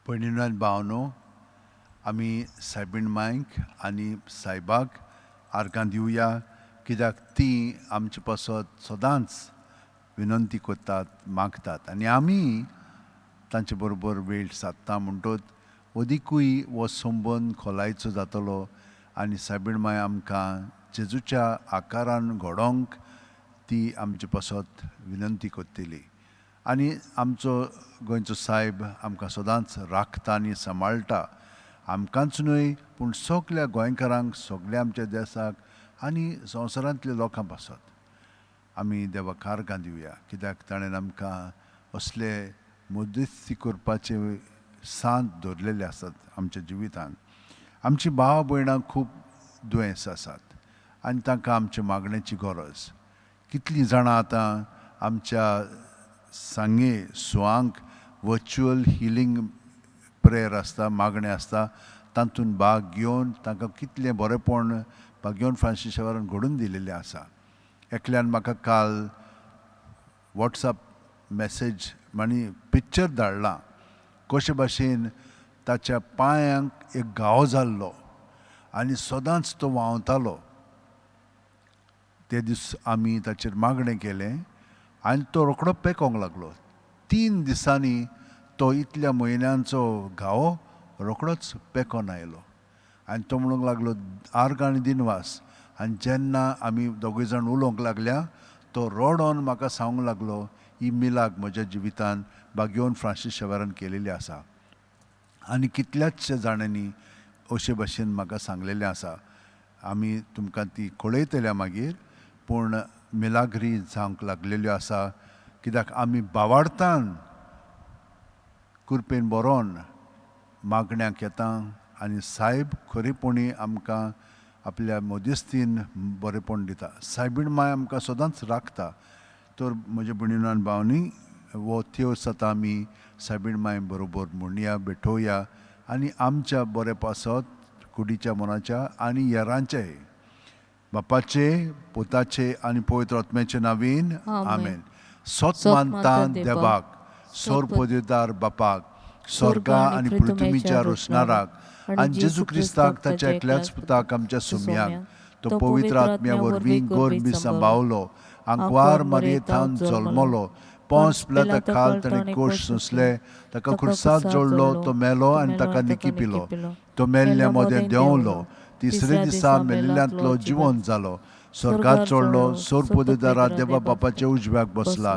भयणीनो आनी भावनो, आमी सायबीण मांयक आनी सायबाक आर्गां दिवया, कित्याक ती आमचे पासत सदांच विनंती करतात, मागतात आनी आमी तांचे बरोबर वेळ सादता. म्हणटत अदिकूय हो संबंद खोलायचो जातलो आनी सायबीण मांय आमकां जेजूच्या आकारान घडोवंक ती आमचे पासत विनंती करतली. आनी आमचो गोंयचो सायब आमकां सदांच राखता आनी सांबाळटा, आमकांच न्हय पूण सगल्या गोंयकारांक, सगल्या आमच्या देसाक आनी संवसारांतल्या लोकां पासत आमी देवाक आर्गां दिवया, कित्याक ताणें आमकां असले मध्यस्थी करपाचे सांत दवरलेले आसात आमच्या जिवितांत. आमची भाव भयणां खूब दुयेंस आसात आनी तांकां आमच्या मागण्याची गरज. कितलीं जाणां आतां आमच्या सांगे सुवांक वर्च्युअल हिलींग प्रेयर आसता, मागणें आसता, तातूंत भाग घेवन तांकां कितलें बरेंपण भाग्योन फ्रांसीस शेवारान घडून दिलेलें आसा. एकल्यान म्हाका काल वॉट्सएप मॅसेज आनी पिक्चर धाडलां, कशे भाशेन ताच्या पांयांक एक घावो जाल्लो आनी सदांच तो व्हांवतालो. ते दीस आमी ताचेर मागणें केलें आनी तो रोखडो पेकोंक लागलो. 3 दिसांनी तो इतल्या म्हयन्यांचो घावो रोखडोच पेकोन आयलो आनी तो म्हणूंक लागलो आर्गां आनी दिनवास. आनी जेन्ना आमी दोगूय जाण उलोवंक लागल्या तो रडोन म्हाका सांगूंक लागलो, ही मिलाग म्हज्या जिवितान बागेवन फ्रांसीस शेवारान केलेली आसा. आनी कितल्याच जाणांनी अशे भाशेन म्हाका सांगलेलें आसा. आमी तुमकां ती कळयतल्या मागीर, पूण मिलाग्री जावंक लागलेल्यो आसा, कित्याक आमी बावाडतान कुरपेन बरोवन मागण्याक येता आनी सायब खरेपणी आमकां आपल्या मध्यस्थीन बरेपण दिता. सायबीण माय आमकां सदांच राखता. तर म्हज्या भयणीन आनी भावांनी हो थेव आतां आमी सायबीण माय बरोबर म्हणया, भेटोवया आनी आमच्या बरे पासत कुडीच्या, मनाच्या आनी हेरांच्याय बापाचे, पुताचे आनी पवित्र आत्म्याचे नावीन आमेन. सत मानता देवाक, सोर पदवीदार बापाक, स्वर्गा आनी पृथ्वीच्या रोसणाराक आनी जेजू क्रिस्ताक ताच्या एकल्याच पुताक आमच्या सुम्याक, तो पवित्र आत्म्या वरवीं गोरबी सांबावलो, आंकवार मारयेथावन जल्मलो, पोंस पिलाता खाल ताणें कोश सोंसले, ताका खुर्साद जोडलो, तो मेलो आनी ताका निकी पिलो, तो मेल्ल्या मदें देंवलो, तिसरे दिसा मेल्ल्यांतलो जिवन जालो, स्वर्गात चडलो, सोर पदवीदारा देवा बापाच्या उजव्याक बसला,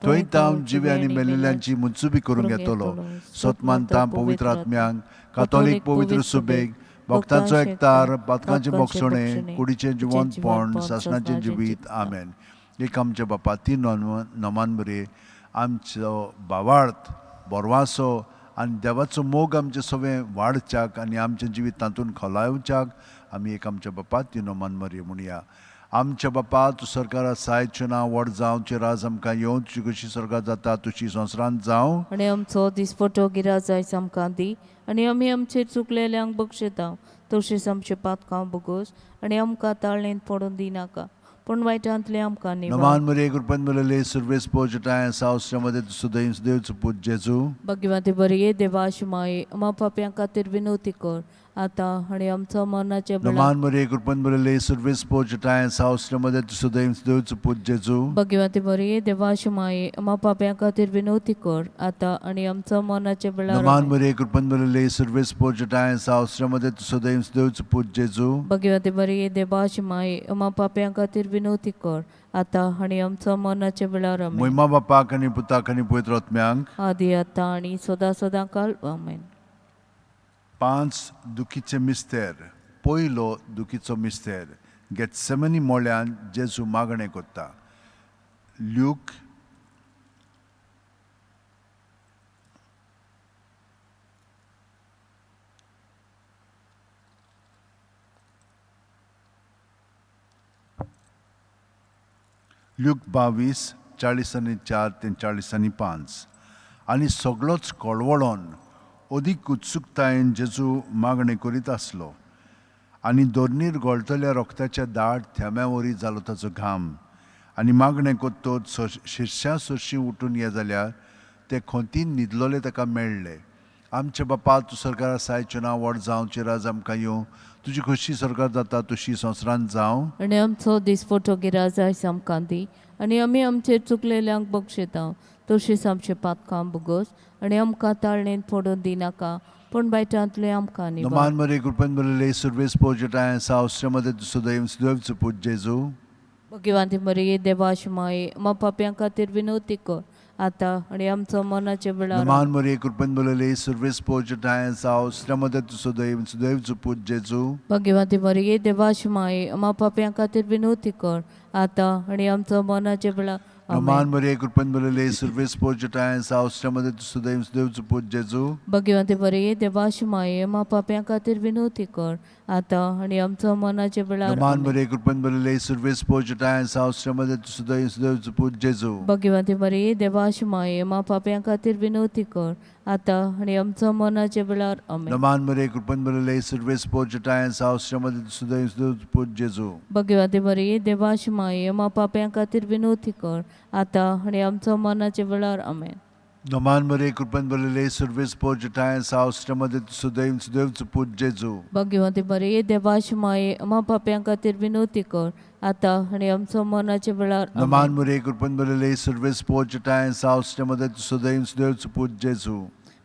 थंय तावन जिवे आनी मेल्ल्यांची मुन्सुबी करूंक येतलो. सत मानता पवित्र आत्म्यांक, कातोलीक पवित्र सुबेक, भक्तांचो एकतार, पातकांचें बोगसणें, कुडीचें जिवंतपण, सासणाचें जिवीत. आमेन. एक आमच्या बापा तीन नमान बरे आमचो भावार्थ, बरवासो आनी देवाचो मोग आमचें सगळें वाडच्याक आनी आमचें जिवीत तातूंत खोलावच्याक आमी एक आमच्या बापा तीन नमान मरे म्हणया. आमच्या बापा, तूं सरकारा सायचें नांव व्हड जावं, तुजें राज आमकां येवं, तुजी कशी स्वर्गात जाता तुजी संवसारांत जावं. आनी आमचो दिसपटो गिराज आयज आमकां दी आनी आमी आमचेर चुकलेल्यांक बक्षयता तशीच आमचे पातकां बोगोस आनी आमकां ताळणेंत पडून दिनाका, पूण वायटांतलें आमकां निवार. नमान मरे कृपेन मेळिल्ले सुर्वेस पोजटाय सावस्रामध्ये सुदैव देवचो पूत जेजू. भाग्यवती बरी देवाश माये आमा पापयां खातीर विनवती कर आतां आनी आमचो मरणाच्या वेळार. नमान मरे कृपेन मेळिल्ले सुर्वेस पोजटाय सावस्रामध्ये सुदैव देवचो पूत जेजू. भाग्यवती बरी देवाश माये आमा पापयां खातीर विनवती कर आतां आनी आमचो मरणाच्या वेळार. नमान मरे कृपेन मेळिल्ले सुर्वेस पोजटाय सावस्रामध्ये सुदैव देवचो पूत जेजू. भाग्यवती बरी देवाश माये आमा पापयां खातीर विनवती कर आतां आनी आमचो मरणाच्या वेळार. आमेन. महिमा बापाक आनी पुताक आनी पवित्र आत्म्यांक, आदी आतां आनी सदां सदां काल. आमेन. 5 दुखीचे मिस्तेर. पयलो दुखीचो मिस्तेर गेत्सेमनी मोळ्यान जेजू मागणें करता. ल्यूक ल्यूक 22 40 आनी 4 ते 40 आनी 5. आनी सगळोच कळवळोन अदीक उत्सुकतायेन जेजू मागणें करीत आसलो आनी दोर्नीर गळटल्या रोगताच्या दाट थेंब्या वरी जालो ताचो घाम. आनी मागणें करतच शिरश्या सरशीं उठून ये जाल्यार ते खोंतीन न्हिदलोले ताका मेळ्ळे आमच्या बापा तूं सरकार आसाय, तुजें नांव व्हड जावं, तुजें राज आमकां येवं, तुजी खोशी सरकार जाता तशी संवसारांत जावं. आनी आमचो दिसपटो गिराज आयज आमकां दी आनी आमी आमचेर चुकलेल्यांक बक्षिता तशीच आमचे पातकां भोगोस आनी आमकां ताळणेंत पडून दिनाका पूण बायटांतले आमकां निवार. नमान मरे कृपेन भरिल्ले सुर्वेस पोजटाय सावस्त्र्यामध्ये सुदैव सुदैवचो पूत जेजू. भगवान मरिये देवाश माये मा पाप्यां खातीर विनवती कर आतां आनी आमचो मनाच्या वेळार. नमान मरे कृपेन भरिल्ले सुर्वेस पोजटाय सावस्त्र्यामध्ये सुदैव सुदैवचो पूत जेजू. भगवती मरिये देवाश माये मा पाप्यां खातीर विनवती कर आतां आनी आमचो मनाच्या वेळार. नमान मरे कृपेन भरिल्ले सुर्वेस पोजटाय सावस्त्र्यामध्ये सुदैव सुदैवचो पूत जेजू. भगवती मरिये देवाश माये मा पाप्यां खातीर विनवती कर आतां आनी आमचो मनाच्या वेळार. नमान मरे कृपेन भरिल्ले सुर्वेस पोजटाय सावस्त्र्यामध्ये सुदैव सुदैवचो पूत जेजू. भगवती मरिये देवाश माये मा पाप्यां खातीर विनवती कर आतां आनी आमचो मनाच्या वेळार. आमेन. नमान मरे कृपेन भरिल्ले सुर्वेस पोजटाय सावस्त्र्यामध्ये सुदैव सुदैवचो पूत जेजू. भगवती मरिये देवाश माये मा पाप्यां खातीर विनवती कर आतां आनी आमचो मनाच्या वेळार. आमेन. नमान मरे कृपेन भरिल्ले सुर्वेस पोजटाय सावस्त्र्यामध्ये सुदैव सुदैवचो पूत जेजू. भगवती मरिये देवाश माये मा पाप्यां खातीर विनवती कर आतां आनी आमचो मनाच्या वेळार. नमान आमेन. मरे कृपेन भरिल्ले सुर्वेस पोजटाय सावस्त्र्यामध्ये सुदैव सुदैवचो पूत जेजू.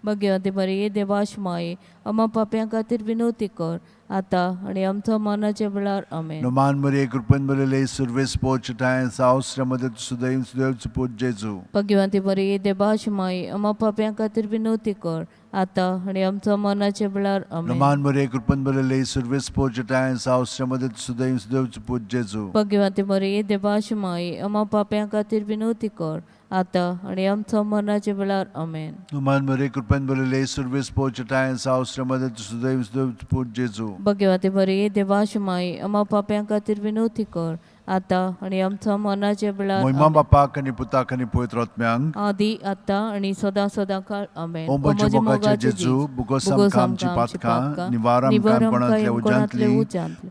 भगवती मरिये देवाश माये आम्हा पाप्यां खातीर विनवती कर आतां आनी आमचो मनाच्या वेळार. आमेन. नमान मरे कृपेन भरिल्ले सुर्वेस पोजटाय सावस्त्र्यामध्ये सुदैव सुदैवचो पूत जेजू. भगवती मरिये देवाश माये आम्हा पाप्यां खातीर विनवती कर आतां आनी आमचो मनाच्या वेळार. आमेन. नमान मरे कृपेन भरिल्ले सुर्वेस पोजटाय सावस्त्र्यामध्ये सुदैव सुदैवचो पूत जेजू. भगवती मरिये देवाश माये आम्हा पाप्यां खातीर विनवती कर आतां आनी आमचो मनाच्या वेळार. आमेन. नमान मरे कृपेन भरिल्ले सुर्वेस पोजटाय सावस्त्र्यामध्ये सुदैव सुदैवचो पूत जेजू. भगवती मरिये देवाश माये आम्हा पाप्यां खातीर विनवती कर आतां आनी आमचो मनाच्या वेळार. महिमा आमेन. बापाक आनी पुताक आनी पवित्र आत्म्यांक. आदी आतां आनी सदां सदां काळ. आमेन. ओ म्हज्या मोगाचे जेजू, भोगोस आमकां आमची पातकां, निवार आमकां कोणांतल्या उज्यांतली,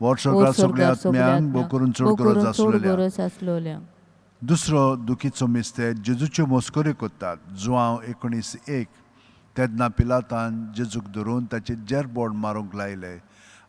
व्हड स्वर्गार सगळ्या आत्म्यांक, भोव करून चड गरज आसलेल्या. गरज आसलोल्या. दुसरो दुखीचो मिस्तेर जेजूच्यो मस्कऱ्यो करतात. जुआंव 19:1. तेन्ना पिलातान जेजूक धरून ताचेर जेरबोड मारूंक लायले.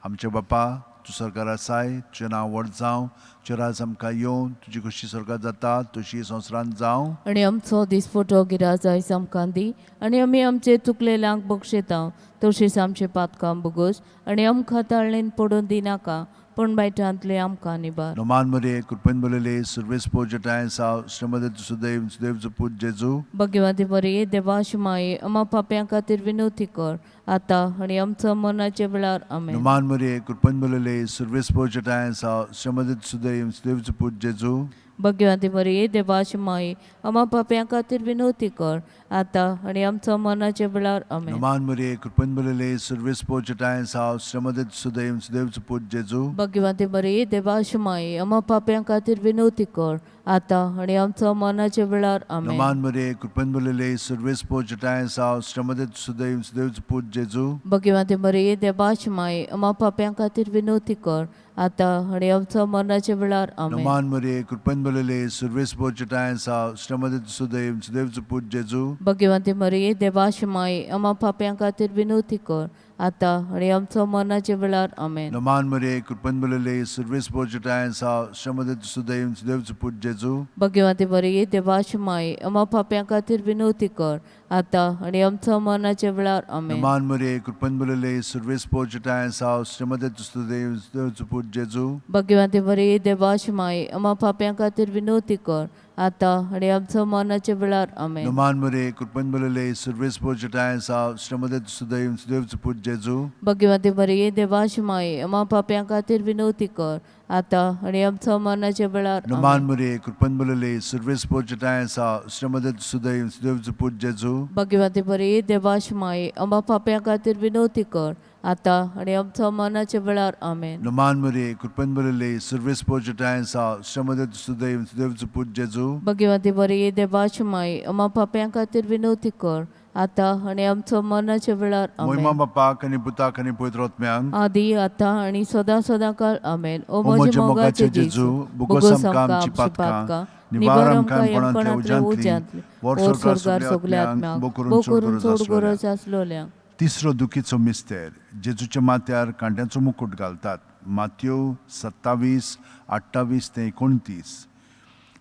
आमचे बापा तूं सरकार आसाय, तुजें नांव व्हड जावं, तुजें राज आमकां येवं, तुजी खोशी स्वर्गार जाता तशी संवसारांत जावं. आनी आमचो दिसफोटो गिराज आयज आमकां दी आनी आमी आमचे चुकलेल्यांक बक्षिता तशीच आमचे पातकां भोगोस आनी आमकां ताळणेन पडून दिनाका पूण बायटांतले आमकां निबार. नमान मरे कृपेन भरिल्ले सुर्वेस पोजटाय साव श्रीमती सुदैव सुदैवचो पूत जेजू. भगवती मरिये देवाश माये आम्हा पाप्यां खातीर विनवती कर आतां आनी आमचो मनाच्या वेळार. आमेन. नमान मरे कृपेन भरिल्ले सुर्वेस पोजटाय साव श्रीमती सुदैव सुदैवचो पूत जेजू. भगवती मरिये देवाश माये आम्हा पाप्यां खातीर विनवती कर आतां आनी आमचो मनाच्या वेळार. आमेन. नमान मरे कृपेन भरिल्ले सुर्वेस पोजटाय साव श्रीमती सुदैव सुदैवचो पूत जेजू. भगवती मरिये देवाश माये आम्हा पाप्यां खातीर विनवती कर आतां आनी आमचो मनाच्या वेळार. आमेन. नमान मरे कृपेन भरिल्ले सुर्वेस पोजटाय साव श्रीमती सुदैव सुदैवचो पूत जेजू. भगवती मरिये देवाश माये आम्हा पाप्यां खातीर विनवती कर आतां आनी आमचो मनाच्या वेळार. आमेन. नमान मरे कृपेन भरिल्ले सुर्वेस पोजटाय साव श्रीमती सुदैव सुदैवचो पूत जेजू. भगवती मरिये देवाश माये आम्हा पाप्यां खातीर विनवती कर आतां आनी आमचो मनाच्या वेळार. आमेन. नमान मरे कृपेन भरिल्ले सुर्वेस पोजटाय साव श्रीमती सुदैव सुदैवचो पूत जेजू. भगवती मरिये देवाश माये आम्हा पाप्यां खातीर विनवती कर आतां आनी आमचो मनाच्या वेळार. आमेन. नमान मरे कृपेन भरिल्ले सुर्वेस पोजटाय साव श्रीमती सुदैव सुदैवचो पूत जेजू. भगवती मरिये देवाश माये आम्हा पाप्यां खातीर विनवती कर आतां आनी आमचो मनाच्या वेळार. आमेन. नमान मरे कृपेन भरिल्ले सुर्वेस पोजटाय साव श्रीमती सुदैव सुदैवचो पूत जेजू. भगवती मरिये देवाश माये आम्हा पाप्यां खातीर विनवती कर आतां आनी आमचो मनाच्या वेळार. नमान आमेन. मरे कृपेन भरिल्ले सुर्वेस पोजटाय साव श्रीमती सुदैव सुदैवचो पूत जेजू. भगवती मरिये देवाश माये आम्हा पाप्यां खातीर विनवती कर आतां आनी आमचो मनाच्या वेळार. आमेन. नमान मरे कृपेन भरिल्ले सुर्वेस पोजटाय साव श्रीमती सुदैव सुदैवचो पूत जेजू. भगवती मरिये देवाश माये आम्हा पाप्यां खातीर विनवती कर आतां आनी आमचो मनाच्या वेळार. महिमा आमेन. बापाक आनी पुताक आनी पवित्र आत्म्यांक. आदी आतां आनी सदां सदां काळ. आमेन. ओ ओ म्हज्या मोगाचे जेजू, भोगोस आमकां आमची पातकां, निवार आमकां कोणांतल्या उज्यांतली, उज्यांतली, व्हड व्हड स्वर्गार स्वर्गार सगळ्या सगल्या आत्म्यांक, आत्म्यांक, भोव करून भोव चड करून गरज चड आसलेल्या. गरज आसलोल्यांक. तिसरो दुखीचो मिस्तेर, जेजूच्या माथ्यार कांट्यांचो मुकूट घालतात, मातेव 27, 28 ते 29.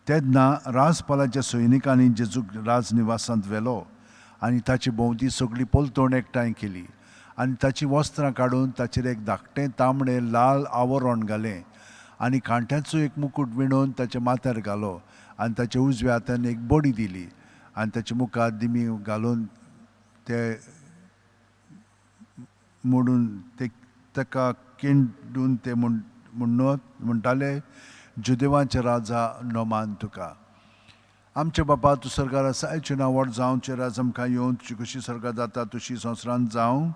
तेदनां राजपालाच्या सैनिकांनी जेजूक राजनिवासांत व्हेलो आनी ताचे भोंवती सगळी पलतण एकठांय केली आनी ताचीं वस्त्रां काडून ताचेर एक धाकटें तांबडें लाल आवरण घालें आनी कांट्याचो एक मुकूट विणून ताच्या माथ्यार घालो आनी ताच्या उजव्या हातान एक बडी दिली आनी ताच्या मुखार दिमी घालून ते मोडून ते ताका किंडून ते म्हणत म्हणटाले, जुदेवांचे राजा नोमान तुका. आमचे बापा तूं सरकार आसा, तुजें नांव व्हड जावं, तुजें राज आमकां येवं, तुजी कशी सरकार जाता तशी संवसारांत जावं.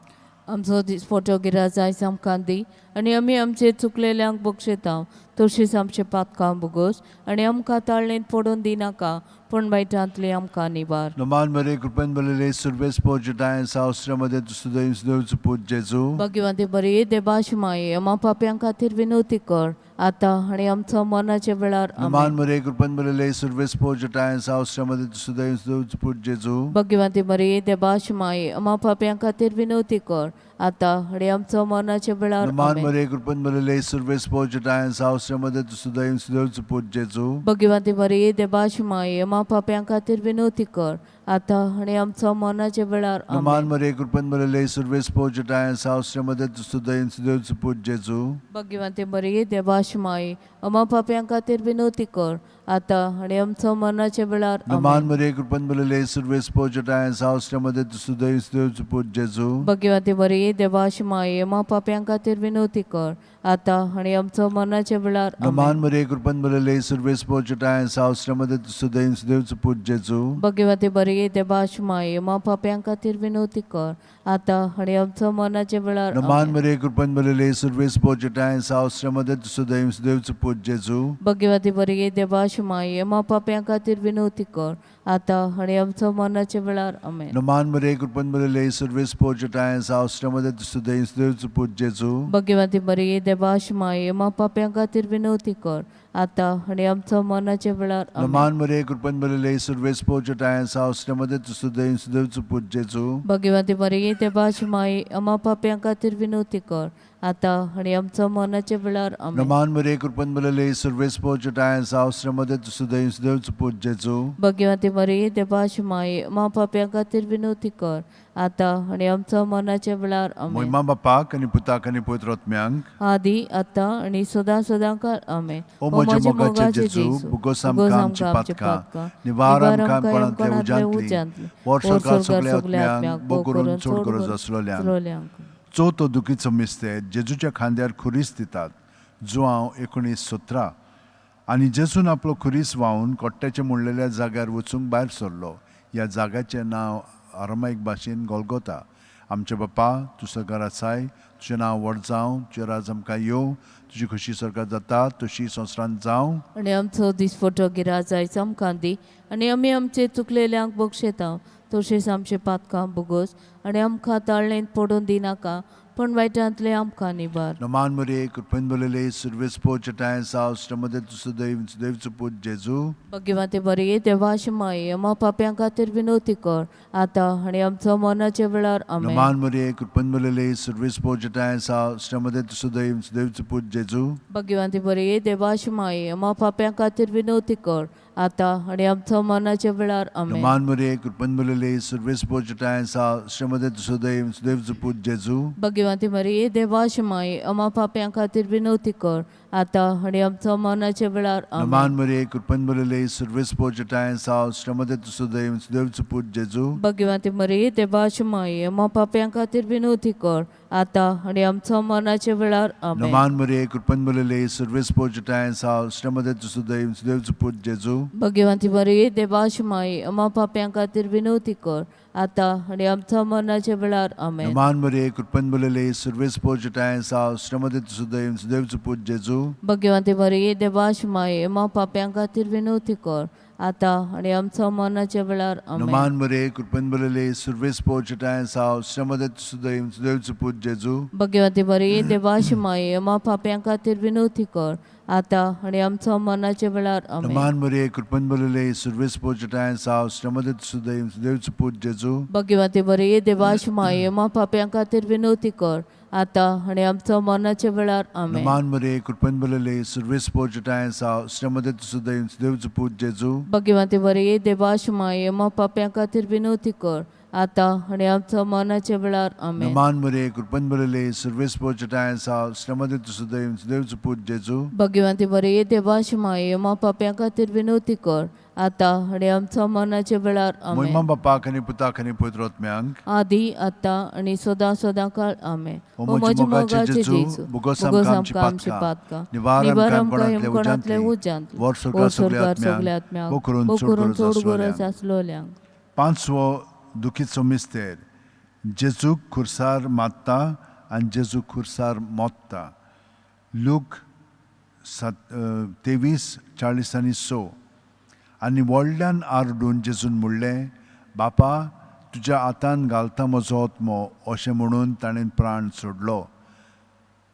आमचो दिसपटो गिराज आयज आमकां दी आनी आमी आमचे चुकलेल्यांक बक्षयता तशीच आमचे पातकां भोगोस आनी आमकां ताळणेंत पडून दिनाका पूण वायटांतली आमकां निवार. नोमान मरे कृपेन बरलेले सुर्वेस पोजटाय सावस्त्र्यामध्ये तूं सुदैव सुदैवचो पूत जेजू. भाग्यवंती बरी देवाची माये आमा पाप्यां खातीर विनवती कर आतां आनी आमचो मरणाच्या वेळार. नोमान आमेन. मरे कृपेन बरलेले सुर्वेस पोजटाय सावस्त्र्यामध्ये तूं सुदैव सुदैवचो पूत जेजू. भाग्यवंती बरी देवाची माये आमा पाप्यां खातीर विनवती कर आतां आनी आमचो मरणाच्या वेळार. नोमान आमेन. मरे कृपेन बरलेले सुर्वेस पोजटाय सावस्त्र्यामध्ये तूं सुदैव सुदैवचो पूत जेजू. भाग्यवंती बरी देवाची माये आमा पाप्यां खातीर विनवती कर आतां आनी आमचो मरणाच्या वेळार. नोमान आमेन. मरे कृपेन बरलेले सुर्वेस पोजटाय सावस्त्र्यामध्ये तूं सुदैव सुदैवचो पूत जेजू. भाग्यवंती बरी देवाची माये आमा पाप्यां खातीर विनवती कर आतां आनी आमचो मरणाच्या वेळार. नोमान आमेन. मरे कृपेन बरलेले सुर्वेस पोजटाय सावस्त्र्यामध्ये तूं सुदैव सुदैवचो पूत जेजू. भाग्यवंती बरी देवाची माये आमा पाप्यां खातीर विनवती कर आतां आनी आमचो मरणाच्या वेळार. नोमान आमेन. मरे कृपेन बरलेले सुर्वेस पोजटाय सावस्त्र्यामध्ये तूं सुदैव सुदैवचो पूत जेजू. भाग्यवंती बरी देवाची माये आमा पाप्यां खातीर विनवती कर आतां आनी आमचो मरणाच्या वेळार. नोमान आमेन. मरे कृपेन बरलेले सुर्वेस पोजटाय सावस्त्र्यामध्ये तूं सुदैव सुदैवचो पूत जेजू. भाग्यवंती बरी देवाची माये आमा पाप्यां खातीर विनवती कर आतां आनी आमचो मरणाच्या वेळार. आमेन. नोमान मरे कृपेन बरलेले सुर्वेस पोजटाय सावस्त्र्यामध्ये तूं सुदैव सुदैवचो पूत जेजू. भाग्यवंती बरी देवाची माये आमा पाप्यां खातीर विनवती कर आतां आनी आमचो मरणाच्या वेळार. आमेन. नोमान मरे कृपेन बरलेले सुर्वेस पोजटाय सावस्त्र्यामध्ये तूं सुदैव सुदैवचो पूत जेजू. भाग्यवंती मरिये देवाची माई आमा पाप्यां खातीर विनवती कर आतां आनी आमचो मरणाच्या वेळार. आमेन. नोमान मरे कृपेन बरलेले सुर्वेस पोजटाय सावस्त्र्यामध्ये तूं सुदैव सुदैवचो पूत जेजू. भाग्यवंती मरिये देवाची माई आमा पाप्यां खातीर विनवती कर आतां आनी आमचो मरणाच्या वेळार. आमेन. मोहिमा बापाक आनी पुताक आनी पवित्र आत्म्यांक आदी आतां आनी सदां सदां काल. आमेन. ओ म्हज्या मोगाचे जेजू, भुगोस आमकां आमची पातकां, निवार आमकां कोणांतल्या उज्यांतली, वर्सभर सगळ्या आत्म्यांक, भोग करून चड गरज आसलेल्यांक. चवथो दुखीचो मिस्तेर, जेजूच्या खांद्यार खुरीस दितात, जुआंव 19:17. आनी जेजून आपलो खुरीस व्हांवन कोट्ट्याच्या म्हणलेल्या जाग्यार वचूंक भायर सरलो. ह्या जाग्याचें नांव आरमाईक भाशेन गोलगोता. आमचे बापा तूं सरकार आसाय, तुजें नांव व्हड जावं, तुजें राज आमकां येवं, तुजी खुशी सरकार जाता तशी संवसारांत जावं. आनी आमचो दिसपटो गिराज आयज आमकां दी आनी आमी आमचे चुकलेल्यांक बक्षयता तशेंच आमचे पातकां भोगोस आनी आमकां ताळणेंत पडून दिनाका पूण वायटांतले आमकां निवार. नमान मरे कृपेन बरलेले सुर्वेस पोचटाय सावस्त्रमध्ये तूं सदैव सुदैवचो पूत जेजू. भाग्यवंती बरी देवाची माई आमा पाप्यां खातीर विनवती कर आतां आनी आमचो मरणाच्या वेळार. आमेन. नमान मरे कृपेन बरलेले सुर्वेस पोचटाय सावस्त्रमध्ये तूं सदैव सुदैवचो पूत जेजू. भाग्यवंती बरी देवाची माई आमा पाप्यां खातीर विनवती कर आतां आनी आमचो मरणाच्या वेळार. आमेन. नमान मरे कृपेन बरलेले सुर्वेस पोचटाय सावस्त्रमध्ये तूं सदैव सुदैवचो पूत जेजू. भाग्यवंती मरिये देवाची माई आमा पाप्यां खातीर विनवती कर आतां आनी आमचो मरणाच्या वेळार. आमेन. नमान मरे कृपेन बरलेले सुर्वेस पोचटाय सावस्त्रमध्ये तूं सदैव सुदैवचो पूत जेजू. भाग्यवंती मरिये देवाची माई आमा पाप्यां खातीर विनवती कर आतां आनी आमचो मरणाच्या वेळार. आमेन. नमान मरे कृपेन बरलेले सुर्वेस पोचटाय सावस्त्रमध्ये तूं सदैव सुदैवचो पूत जेजू. भाग्यवंती मरिये देवाची माई आमा पाप्यां खातीर विनवती कर आतां आनी आमचो मरणाच्या वेळार. आमेन. नमान मरे कृपेन बरलेले सुर्वेस पोचटाय सावस्त्रमध्ये तूं सदैव सुदैवचो पूत जेजू. भाग्यवंती मरिये देवाची माई आमा पाप्यां खातीर विनवती कर आतां आनी आमचो मरणाच्या वेळार. आमेन. नमान मरे कृपेन बरलेले सुर्वेस पोचटाय सावस्त्रमध्ये तूं सदैव सुदैवचो पूत जेजू. भाग्यवंती मरिये देवाची माई आमा पाप्यां खातीर विनवती कर आतां आनी आमचो मरणाच्या वेळार आमेन. नमान मरिये, कृपेन भरिल्ले, सर्वेस्पर तुजेठांय आसा, स्त्रियां मदें तूं सुदैव, देवचो पूत जेजू. भगवती बरी देवाश माये मा पाप्यां खातीर विनवती कर आतां आनी आमचो मरणाच्या वेळार आमेन. नमान मरिये, कृपेन भरिल्ले, सर्वेस्पर तुजेठांय आसा, स्त्रियां मदें तूं सुदैव, देवचो पूत जेजू. भगवती बरी देवाश माये मा पाप्यां खातीर विनवती कर आतां आनी आमचो मरणाच्या वेळार आमेन. नमान मरिये, कृपेन भरिल्ले, सर्वेस्पर तुजेठांय आसा, स्त्रियां मदें तूं सुदैव, देवचो पूत जेजू. भगवती बरी देवाश माये मा पाप्यां खातीर विनवती कर आतां आनी आमचो मरणाच्या वेळार महिमा आमेन. बापाक आनी पुताक आनी पवित्र आत्म्याक. आदी आतां आनी सदां सदां काळ आमेन. ओ म्हज्या मोगाचे जेजू, भोगोस आमकां आमची पातकां, निवार आमकां यमकोणांतले उज्यांतली, वर वर स्वर्गार सगल्या आत्म्यांक, भो करून भो चड करून गरज चड गरज आसलोल्यांक. आसलोल्यांक. पांचवो दुखीचो मिस्तेर, जेजूक खुर्सार मारता आनी जेजू खुर्सार मोत्ता. लूक सात 23:46. आनी व्हडल्यान आरडून जेजून म्हणलें, बापा तुज्या हातान घालता म्हजो आत्मो. अशें म्हणून ताणें प्राण सोडलो.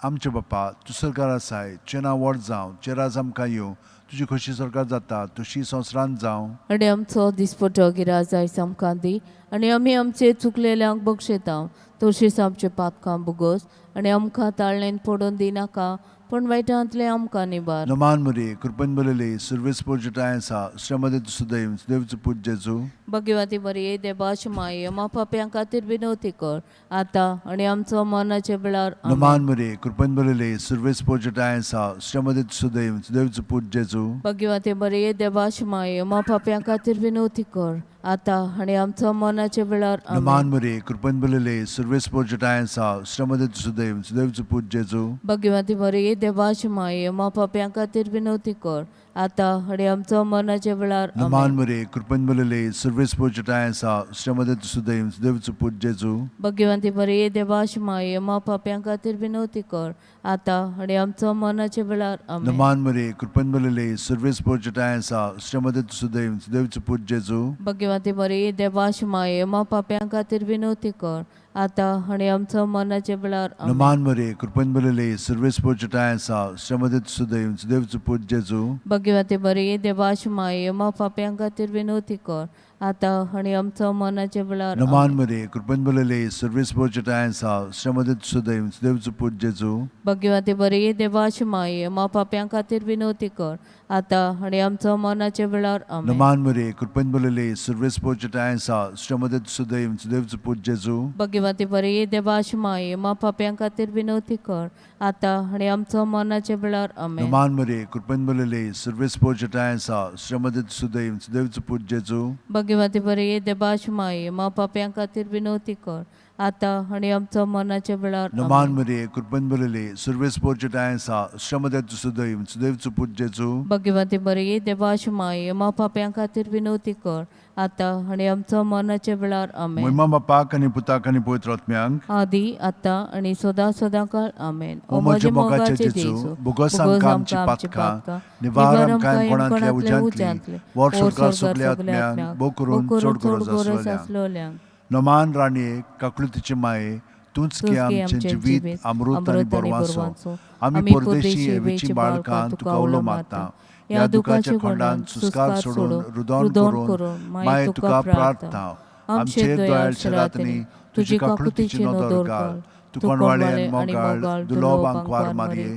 आमचे बापा, तूं सरकार आसाय, तुजें नांव व्हड जावं, तुजें राज आमकां येवं, तुजी खोशी सरकार जाता तशी संवसारांत जावं. आनी आमचो दिसपटो गिराज आयज आमकां दी आनी आमी आमचे चुकलेल्यांक बक्षयता तशीच आमचे पातकां भोगोस आनी आमकां ताळणेन पडून दिनाका पूण वायटांतलें आमकां निबार. नमान मरिये, कृपेन भरिल्ले, सर्वेस्पर तुजेठांय आसा, स्त्रियां मदें तूं सुदैव, देवचो पूत जेजू. भगवती बरी देवाश माये मा पाप्यां खातीर विनवती कर आतां आनी आमचो मरणाच्या वेळार आमेन. नमान मरिये, कृपेन भरिल्ले, सर्वेस्पर तुजेठांय आसा, स्त्रियां मदें तूं सुदैव, देवचो पूत जेजू. भगवती बरी देवाश माये मा पाप्यां खातीर विनवती कर आतां आनी आमचो मरणाच्या वेळार आमेन. नमान मरिये, कृपेन भरिल्ले, सर्वेस्पर तुजेठांय आसा, स्त्रियां मदें तूं सुदैव, देवचो पूत जेजू. भगवती बरी देवाश माये मा पाप्यां खातीर विनवती कर आतां आनी आमचो मरणाच्या वेळार नमान आमेन. मरिये, कृपेन भरिल्ले, सर्वेस्पर तुजेठांय आसा, स्त्रियां मदें तूं सुदैव, देवचो पूत जेजू. भगवती बरी देवाश माये मा पाप्यां खातीर विनवती कर आतां आनी आमचो मरणाच्या वेळार आमेन. नमान मरिये, कृपेन भरिल्ले, सर्वेस्पर तुजेठांय आसा, स्त्रियां मदें तूं सुदैव, देवचो पूत जेजू. भगवती बरी देवाश माये मा पाप्यां खातीर विनवती कर आतां आनी आमचो मरणाच्या वेळार आमेन. नमान मरिये, कृपेन भरिल्ले, सर्वेस्पर तुजेठांय आसा, स्त्रियां मदें तूं सुदैव, देवचो पूत जेजू. भगवती बरी देवाश माये मा पाप्यां खातीर विनवती कर आतां आनी आमचो मरणाच्या वेळार नमान आमेन. मरिये, कृपेन भरिल्ले, सर्वेस्पर तुजेठांय आसा, स्त्रियां मदें तूं सुदैव, देवचो पूत जेजू. भगवती बरी देवाश माये मा पाप्यां खातीर विनवती कर आतां आनी आमचो मरणाच्या वेळार आमेन. नमान मरिये, कृपेन भरिल्ले, सर्वेस्पर तुजेठांय आसा, स्त्रियां मदें तूं सुदैव, देवचो पूत जेजू. भगवती बरी देवाश माये मा पाप्यां खातीर विनवती कर आतां आनी आमचो मरणाच्या वेळार आमेन. नमान मरिये, कृपेन भरिल्ले, सर्वेस्पर तुजेठांय आसा, स्त्रियां मदें तूं सुदैव, देवचो पूत जेजू. भगवती बरी देवाश माये मा पाप्यां खातीर विनवती कर आतां आनी आमचो मरणाच्या वेळार नमान आमेन. मरिये, कृपेन भरिल्ले, सर्वेस्पर तुजेठांय आसा, स्त्रियां मदें तूं सुदैव, देवचो पूत जेजू. भगवती बरी देवाश माये मा पाप्यां खातीर विनवती कर आतां आनी आमचो मरणाच्या वेळार आमेन. महिमा बापाक आनी पुताक आनी पवित्र आत्म्याक. आदी आतां आनी सदां सदां काळ आमेन. ओ म्हज्या मोगाचे जेजू, भोगोस आमकां आमची पातकां, निवार आमकां यमकोणांतल्या उज्यांतली, वर स्वर्गार सगल्या आत्म्यांक, भो करून चड गरज आसलोल्यांक. आसलोल्यांक. नमान राणये, काकळुतीचे माये, तूंच की आमचें जिवीत अमृत आनी बरवांचो. आमी परदेशी हेवेची बाळकां तुका उलो मारता. ह्या दुखाच्या खोंडान सुस्कार सोडून रुदन करून माये तुका प्रार्थना. आमचेर दयाळ शरातनी तुजी काकळुतीची नदर घाल. तूं कोणवाळे आनी मोगाळ दुलोब आंकवार मारये,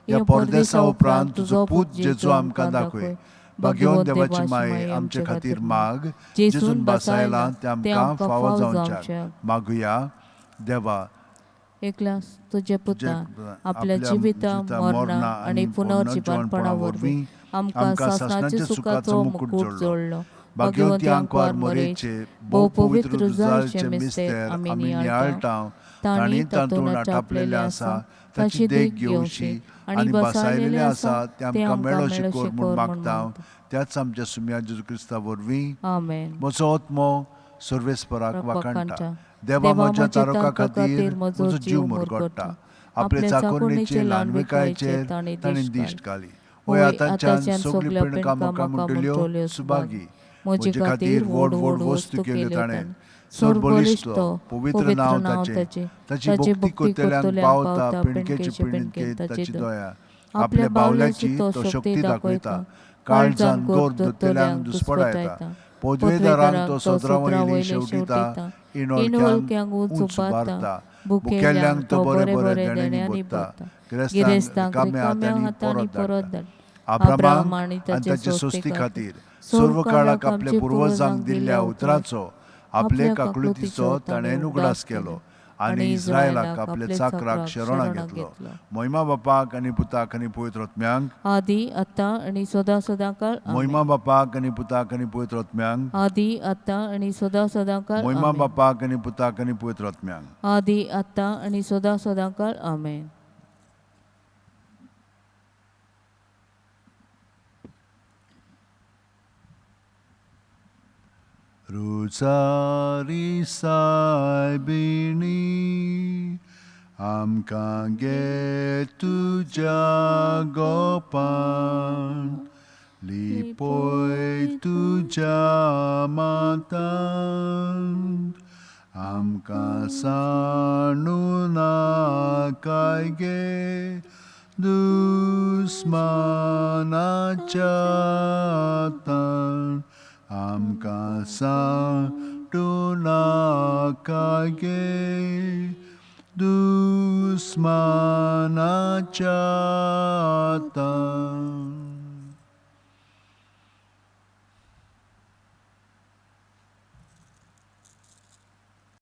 ह्या परदेसा उपरांत तुजो पूत जेजू आमकां दाखय. भाग्यवंत देवाची माये आमचे खातीर माग, जेजून बासायला ते आमकां फावो जावच्याक. मागुया. देवा, एकलास तुझ्या पुता आपल्या जिविता मरणा आनी पुनर्जिवनपणा वरवीं आमकां सासणाच्या सुखाचो मुकूट जोडलो. भाग्यवंती आंकवार मरेचे भोव पवित्र रुजालचे मिस्तेर आमी नियाळटा, तांणी तातूंत आटापलेलें आसा ताची देख घेवची आनी बसायलेलें आसा तें आमकां मेळोशें कर म्हूण मागता, त्याच आमच्या सुम्या जेजू क्रिस्ता वरवीं. आमेन. म्हजो आत्मो सर्वेस्पराक वाखाणटा. देवा म्हज्या तारका खातीर म्हजो जीव मुरगडटा. आपले चाकोरणीचे ल्हानविकायेचेर ताणें दिश्ट घाली. होय, आतांच्यान सगळीं पिणकां म्हाका म्हणटल्यो सुभागी. म्हजे खातीर व्हड व्हड वस्तू केल्यो ताणें. चड बळिश्ट पवित्र नांव ताचें. ताची भक्ती करतल्यांक पावता पिणकेचे पिणके ताची दया. आपल्या बावल्याची तो शक्ती दाखयता, काळजान गोर दोतल्यांक दुस्पडायता, पदवेदारांक तो सदरा वयली शेवटिता, इणोळक्यांक उंच उबारता, भुकेल्ल्यांक तो बरे बरे देण्यांनी भरता, गिरेस्तांक रिकाम्या हातांनी परत धाडटा. अब्राहमाक आनी ताचे सोस्ती खातीर सर्व काळाक आपल्या पुर्वजांक दिल्ल्या उतराचो आपले काकळुतीचो ताणें उगडास केलो आनी इस्रायलाक आपल्या चाकराक शरणां घेतलो. मोहिमा बापाक आनी पुताक आनी पवित्र आत्म्यांक, आदी आतां आनी सदां सदां काळ. मोहिमा बापाक आनी पुताक आनी पवित्र आत्म्यांक, आदी आतां आनी सदां सदां काळ. मोहिमा बापाक आनी पुताक आनी पवित्र आत्म्यांक, आदी आतां आनी सदां सदां काळ. आमेन. रुचारी सायबिणी आमकां गे तुज्या गोपान, लिपय तुज्या मातान, आमकां सांडू नाकाय गे दुस्मानाच्या हातान, आमकां सांडू नाकाय गे दुस्मानाच्या हातान.